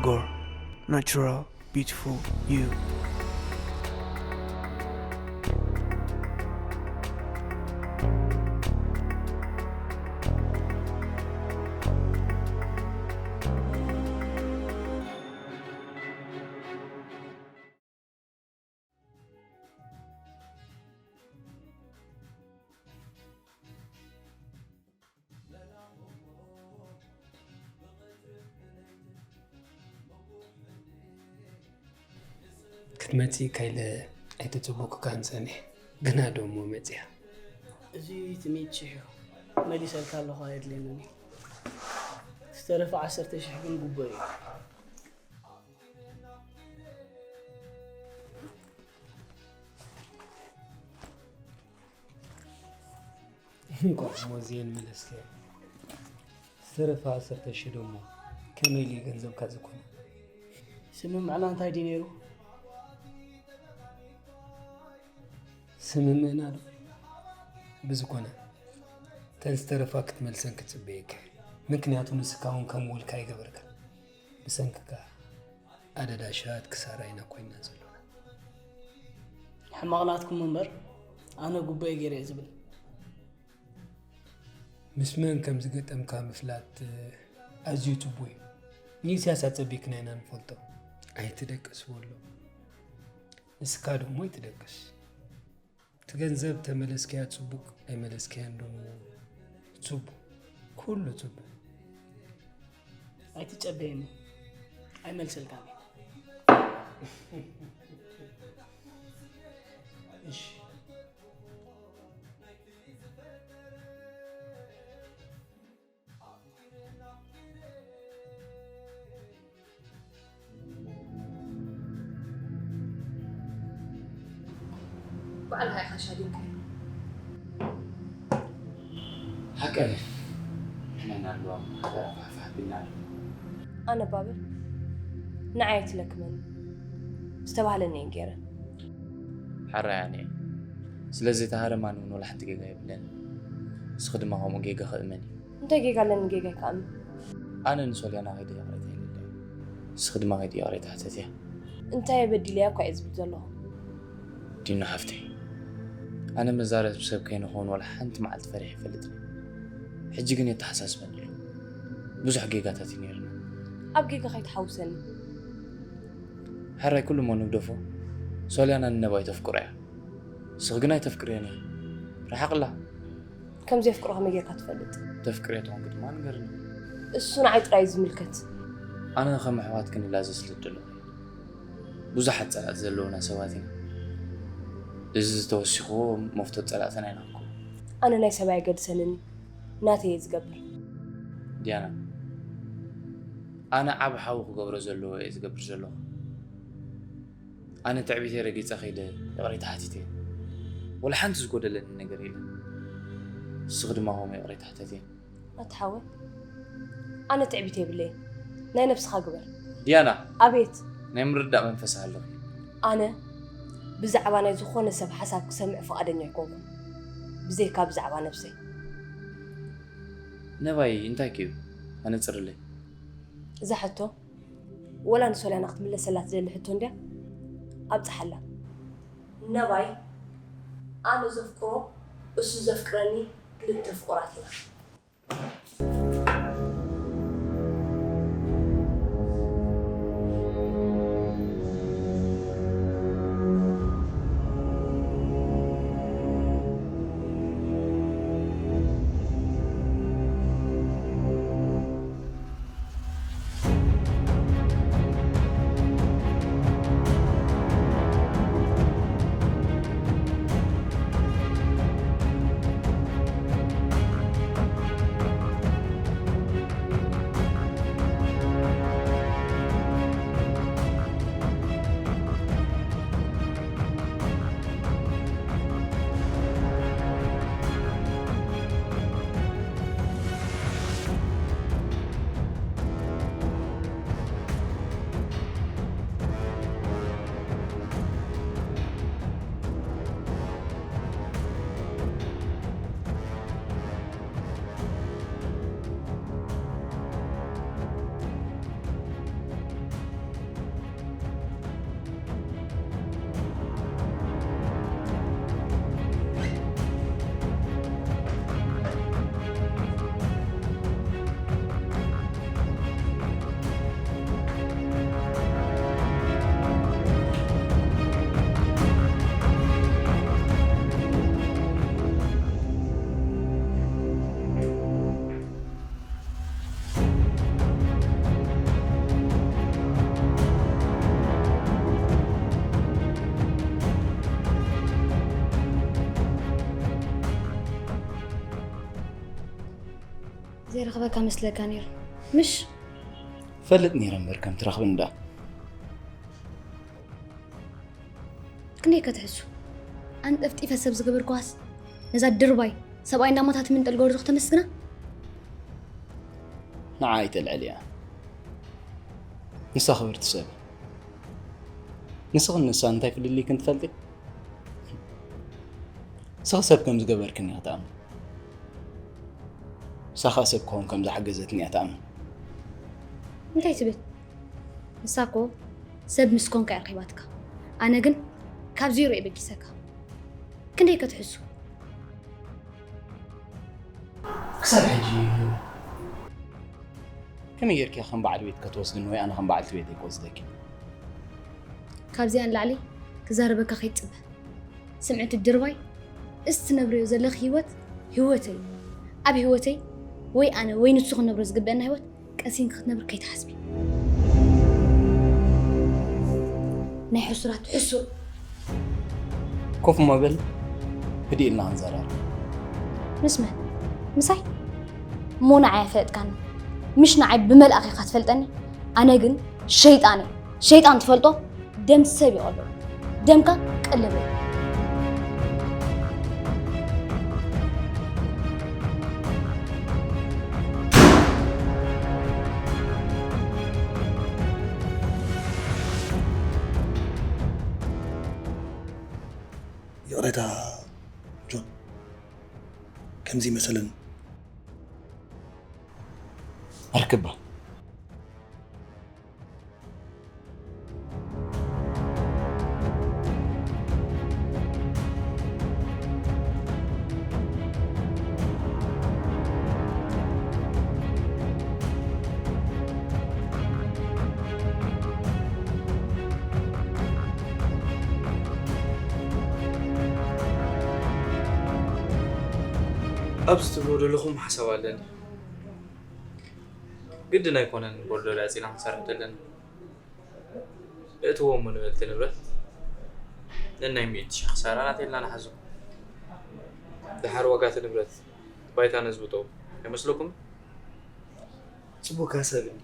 Gore, natural, beautiful you. ክትመጺ ካይለ ኣይተጸበኩካን ጸኒሐ፣ ግና ደሞ መጺኣ። እዚ ትምእቲ ሽሕ እዩ። መሊሰልካ ኣለኹ፣ ኣየድልየንን እዩ። ዝተረፈ ዓሰርተ ሽሕ ግን ጉቦ እዩ። እንኳዕ ሞዝየን መለስከ። ዝተረፈ ዓሰርተ ሽሕ ደሞ ከመይ ኢሉ ገንዘብካ ዝኾነ? ስምምዕና እንታይ ድዩ ነይሩ? ስምምዕና ዶ? ብዝኾነ፣ እተን ዝተረፋ ክትመልሰን ክጽበየካ እየ። ምክንያቱ ንስኻ እውን ከም ውልካ ኣይገበርካን። ብሰንክኻ ኣደዳ ሸያጥ ክሳራ ኢና ኮይንና ዘሎና። ሕማቕ ናትኩም እምበር፣ ኣነ ጉቦ እየ ገይረ እየ ዝብል። ምስ መን ከም ዝገጠምካ ምፍላጥ ኣዝዩ ጽቡቕ እዩ። ንኢሳያስ ኣጸቢቅና ኢና ንፈልጦ። ኣይትደቅስ በሎ። ንስኻ ደሞ ኣይትደቅስ። እቲ ገንዘብ ተመለስካያ ጽቡቕ፣ ኣይመለስካያን ደሞ ጽቡቕ። ኩሉ ጽቡቕ። ኣይትጸበየኒ። ኣይመልሰልካን እየ። እሺ። ባዕልኻ ኢኻ ሻዲንካዮ። ሓቀይ፣ ንሕና ኣለዋ ሃገር ፋሕፋሕ ኣቢልና ኣሎ። ኣነ ባብል፣ ንዓይ ኣይትለክመኒ። ዝተባህለኒ እየን ገይረ። ሓራይ ኣነ እየ። ስለዚ እታ ሃረማን እውን ወላ ሓንቲ ጌጋ የብለኒ። ንስኺ ድማ ከምኡ ጌጋኺ እመኒ። እንታይ ጌጋ ኣለኒ ጌጋ ይከኣኒ? ኣነ ንሶልያና ከይደ ይቕሬታ ኢለላ እየ። ንስኺ ድማ ከይዲ ይቕሬታ ሕተትያ። እንታይ በዲለያ እኳ እየ ዝብል ዘለኹ። ዲኑ ሓፍተይ፣ ኣነ መዛረቢ ሰብ ከይንኸውን ዋላ ሓንቲ መዓልቲ ፈሪሐ ኣይፈልጥን። ሕጂ ግን የተሓሳስበኒ ኣሎ። ብዙሕ ጌጋታት እዩ ነይርና። ኣብ ጌጋ ከይትሓውሰኒ። ሕራይ ኩሉ እሞ ንግደፎ። ሶልያና ንነባይ ተፍቅሮ እያ። ንስኺ ግን ኣይተፍቅርዮን ኢኺ። ርሓቕላ። ከም ዘየፍቅሮ ከመይ ጌርካ ትፈልጥ? ተፍቅርዮ ተኾንኪ ድማ ንገርኒ። እሱ ንዓይ ጥራይ እዩ ዝምልከት። ኣነ ከም ኣሕዋት ክንላዘ ስለ ዝደለኹ እየ። ብዙሓት ጸላእቲ ዘለውና ሰባት ኢና። እዚ ዝተወሲኽዎ መፍቶ ጸላእትና ኢና ንኸውን። ኣነ ናይ ሰብ ኣየገድሰንን እዩ። ናተይ እየ ዝገብር። ዲያና፣ ኣነ ዓቢ ሓዊ ክገብሮ ዘለዎ እየ ዝገብር ዘለኹ። ኣነ ትዕቢተይ ረጊጸ ከይደ ይቕሬታ ሓቲተ እየ። ወላ ሓንቲ ዝጎደለኒ ነገር የለን። ንስኺ ድማ ከምኡ ይቕሬታ ሕተትየ። ኣታ ሓወይ፣ ኣነ ትዕቢት የብለይን። ናይ ነብስኻ ግበር። ዲያና! ኣቤት! ናይ ምርዳእ መንፈስ ኣለኺ። ኣነ ብዛዕባ ናይ ዝኾነ ሰብ ሓሳብ ክሰምዕ ፍቓደኛ ኣይኮንኩን፣ ብዘይካ ብዛዕባ ነብሰይ። ነባይ፣ እንታይ ክዩ? ኣነጽርለይ። እዛ ሕቶ፣ ወላ ንሶልያና ክትምለሰላ ትደሊ ሕቶ እንድያ? ኣብጽሓላ። ነባይ፣ ኣነ ዘፍቅሮ፣ እሱ ዘፍቅረኒ፣ ክልተ ፍቑራት ኢና። ኣበካ መስለካ ነይሩ ምሽ? ፈልጥ ነይረ እምበር ከም ትረኽብኒ ደኣ። ክንደይ ከትሕሱ? ኣንጠፍጢፈ ሰብ ዝገበርኩዋስ ነዛ ድርባይ ሰብኣይ እንዳሞታት ምንጠል ጎርዞ ክተመስግና? ንዓ ኣይተልዕልያ። ንሳ ክብርቲ ሰብ። ንስኽን ንሳ እንታይ ፍልልይክን ትፈልጢ? ንስኺ ሰብ ከም ዝገበርክን እያ ክትኣምን። ንሳ ኸኣ ሰብ ክኸውን ከም ዝሓገዘትኒ እያ ትኣምን። እንታይ ትብል? ንሳ እኮ ሰብ ምስ ኮንካ እያ ረኺባትካ። ኣነ ግን ካብ ዜሮ እየ በጊሰካ። ክንደይ ከትሕሱ? ክሳብ ሕጂ ከመይ ጌርኪ ከም በዓል ቤት ክትወስድኒ ወይ ኣነ ከም በዓልቲ ቤት ክወስደኪ? ካብዚኣ ንላዕሊ ክዛረበካ ከይትጽበ። ስምዕቲ ድርባይ፣ እዚ ትነብርዮ ዘለኺ ህይወት፣ ህይወተይ። ኣብ ህይወተይ ወይ ኣነ ወይ ንሱ ክንነብሮ ዝግበአና ህይወት ቀሲንኪ ክትነብሪ ከይትሓስቢ። ናይ ሕሱራት ሕሱር። ኮፍ እሞ በል፣ ህድእ ኢልና ክንዘራረብ። ምስ መን? ምሳይ? እሞ ንዓይ ኣይፈለጥካኒ። ምሽ ንዓይ ብመልኣኽ ኢኻ ትፈልጠኒ። ኣነ ግን ሸይጣን እየ። ሸይጣን ትፈልጦ? ደም ሰብ ይቐልቦ። ደምካ ቀለበ። ይቕሬታ ጆን፣ ከምዚ መሰለን ኣርክባ። ኣብዚ ትብሎ ዘለኹም ሓሳብ ኣለኒ። ግድን ኣይኮነን ቦርደር ኣጺና ክንሰርሕ ዘለና። እእትዎ እሞ ንበልቲ ንብረት ነናይ ሚእቲ ሺሕ ክሳራ ናተይ ኢልና ንሓዞ። ደሓር ዋጋ እቲ ንብረት ባይታ ነዝብጦ ኣይመስለኩምን? ጽቡቕ ሓሳብ እዩ።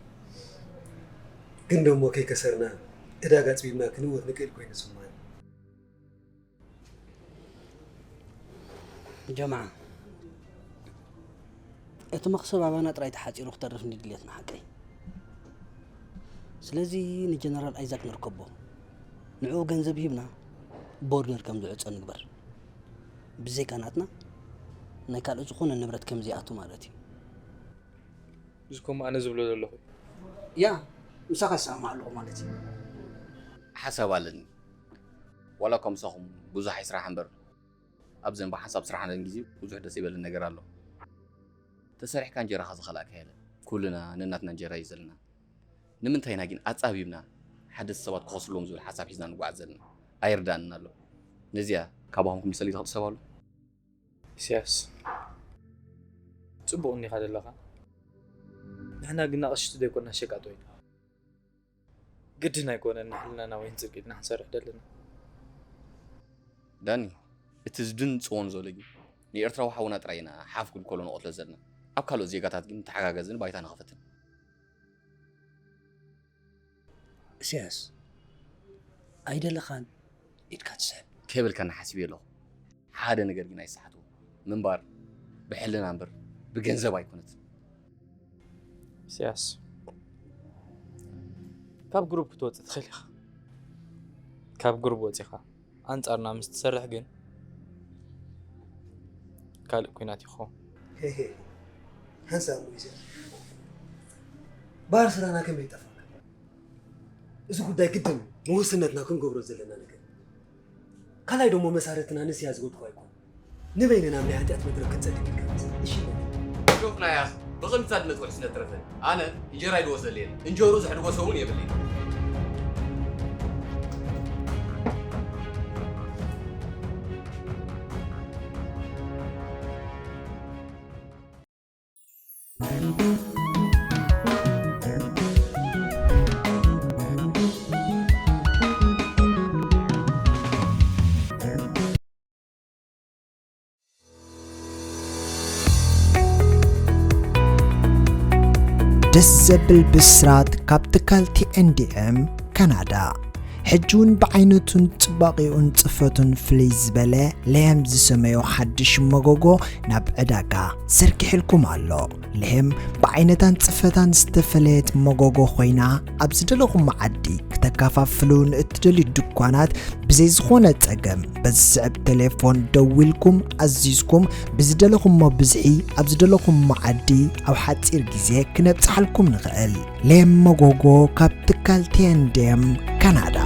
ግን ደሞ ከይከሰርና ዕዳጋ ኣጽቢብና ክንእወት ንክእል ኮይኑ ይስምዓኒ። ጀማዓ፣ እቲ መኽሰብ ኣባና ጥራይ ተሓጺሩ ክተርፍ እንዲ ድልየትና ሓቀይ። ስለዚ ንጀነራል ኣይዛክ ንርከቦ። ንዕኡ ገንዘብ ሂብና ቦርደር ከም ዝዕጾ ንግበር። ብዘይካ ናትና ናይ ካልእ ዝኾነ ንብረት ከም ዘይኣቱ ማለት እዩ። እዚ ከምኡ ኣነ ዝብሎ ዘለኹ። ያ፣ ምሳኻ ዝሰማማዕ ኣለኹ ማለት እዩ። ሓሳብ ኣለኒ። ዋላ እኳ ምሳኹም ብዙሕ ኣይስራሕ እምበር፣ ኣብ ዘንባ ሓንሳብ ስራሕ ኣለኒ ግዜ ብዙሕ ደስ ይበልን ነገር ኣሎ። ተሰሪሕካ እንጀራኻ ዝኸላእካ የለን። ኩልና ነናትና እንጀራ እዩ ዘለና። ንምንታይ ኢና ግን ኣጻቢብና ሓደ ሰባት ክኸስርሎም ዝብል ሓሳብ ሒዝና ንጓዓዝ ዘለና? ኣይርዳእንን ኣሎ። ነዚኣ ካባኹም ክምሰል እዩ ትሕሰብ ኣሎ? ኢሳያስ፣ ጽቡቕ እንዲኻ ዘለኻ። ንሕና ግን ኣቕሽቲ ዘይኮና ሸቃጦ ኢና። ግድን ኣይኮነን ንሕልናና ወይ ንጽድቂ ኢልና ክንሰርሕ ደለና። ዳኒ፣ እቲ ዝድንጽዎን ዘሎ ግን ንኤርትራዊ ሓውና ጥራይ ኢና ሓፍ ክንከሎ ንቐትሎ ዘለና። ኣብ ካልኦት ዜጋታት ግን ንተሓጋገዝን ባይታ ንኸፈትን። ኢሳያስ፣ ኣይደለኻን ኢድካ ትስሕብ። ከይበልካኒ ሓሲበ ኣለኹ። ሓደ ነገር ግን ኣይሰሓትዎ። ምንባር ብሕልና እምበር ብገንዘብ ኣይኮነትን። ኢሳያስ፣ ካብ ግሩፕ ክትወጽእ ትኽእል ኢኻ። ካብ ግሩፕ ወጺኻ ኣንጻርና ምስ ትሰርሕ ግን ካልእ ኲናት እዩ ክኸውን። ሄሄ፣ ሓንሳብ እሞ ኢሳያስ፣ ባህር ስራና ከመይ ይጠፍኣካ? እዚ ጉዳይ ግድን ንውስነትና ክንገብሮ ዘለና ነገር። ካልኣይ ደሞ መሳርትና ንስያ ዝጎድኮ ኣይኮን። ንበይንና ኣብ ናይ ሓጢኣት መድረክ ክንጸድቅ ኢልካ መሰል። እሺ በል። ሾፍናያ ብቕንጻ ድመጽ ውሕስነት ትረፈ። ኣነ እንጀራ ይድወሰለየ። እንጀሩ ዘሕድጎ ሰው እውን የብለይ። ደስ ዘብል ብስራት ካብ ትካል ቲ ኤን ዲ ኤም ካናዳ። ሕጂ እውን ብዓይነቱን ጽባቐኡን ጽፈቱን ፍልይ ዝበለ ለየም ዝሰመዮ ሓድሽ መጎጎ ናብ ዕዳጋ ዘርጊሕልኩም ኣሎ። ለየም ብዓይነታን ጽፈታን ዝተፈለየት መጎጎ ኮይና፣ ኣብ ዝደለኹም መዓዲ ክተከፋፍሉ ንእትደልዩ ድኳናት ብዘይ ዝኾነ ጸገም በዚ ዝስዕብ ቴሌፎን ደዊልኩም ኣዚዝኩም ብዝደለኹሞ ብዝሒ ኣብ ዝደለኹም መዓዲ ኣብ ሓጺር ግዜ ክነብጽሓልኩም ንኽእል። ለየም መጎጎ ካብ ትካል ቲ ኤን ዲ ኤም ካናዳ።